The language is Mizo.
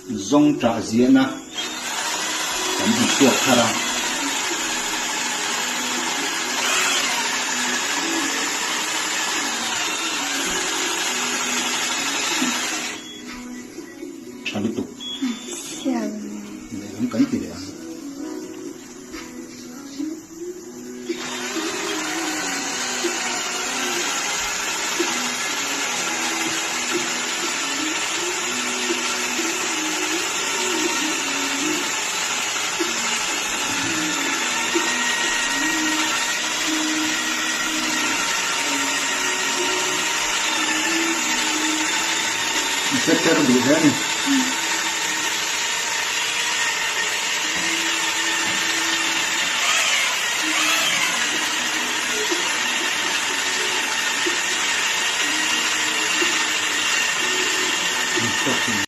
Zawngṭah ziahna kan hmu chhuak thar a. Tha lutuk. Lehlam kan ti leh ang. Setter duh hle a ni.